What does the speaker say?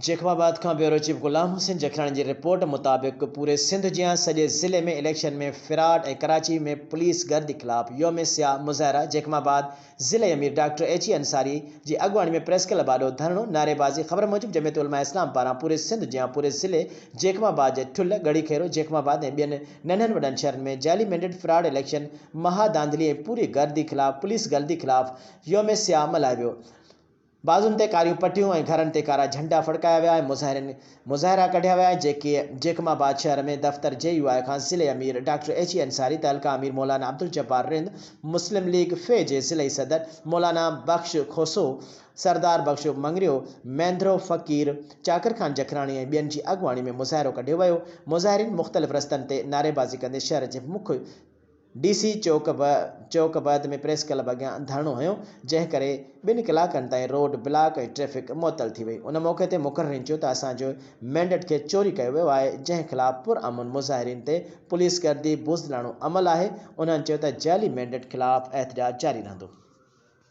Jacob آباد کان bureau chief Ghulam Hussain Jakhrani جي رپورٽ مطابق پوري سنڌ جيان سڄي ضلعي ۾ اليڪشن ۾ فراڊ ۽ ڪراچي ۾ پوليس گردي خلاف يوم سياهه مظاهرا جيڪب آباد ضلعي امير ڊاڪٽر ايڇ اي انصاري جي اڳواڻي ۾ پريس ڪلب آڏو ڌرڻو نعريبازي خبر موجب جمعيت علماء اسلام پاران پوري سنڌ جيان پوري ضلعي جيڪب آباد جي ٺل، ڳڙهي خيرو، جيڪب آباد ۽ ٻين ننڍن وڏن شهرن ۾ جعلي مينڊيٽ فراڊ اليڪشن مها ڌانڌلي ۽ پوري گردي خلاف پوليس گردي خلاف يوم سياهه ملهايو ويو. بازن تي ڪاريون پٽيون ۽ گهرن تي ڪارا جهنڊا ڦڙڪايا ويا ۽ مظاهرين مظاهرا ڪڍيا ويا جيڪي جيڪب آباد شهر ۾ دفتر جي يو آء کان ضلعي امير ڊاڪٽر ايڇ اي انصاري، تعلقه امير مولانا عبدالجبار رند، مسلم ليگ ف جي ضلعي صدر مولانا بخش کوسو، سردار بخش مڱريو، مينڌرو فقير، چاڪر خان جکراڻي ۽ ٻين جي اڳواڻي ۾ مظاهرو ڪڍيو ويو. مظاهرين مختلف رستن تي نعريبازي ڪندي شهر جي مک ڊي سي چوڪ چوڪ بعد ۾ پريس ڪلب اڳيان ڌرڻو هنيو، جنهن ڪري ٻن ڪلاڪن تائين روڊ بلاڪ ۽ ٽريفڪ معطل ٿي وئي. ان موقعي تي مقررين چيو ته اسان جو مينڊيٽ کي چوري ڪيو ويو آهي، جنهن خلاف پرامن مظاهرين تي پوليس گردي بزدلاڻو عمل آهي. انهن چيو ته جعلي مينڊيٽ خلاف احتجاج جاري رهندو.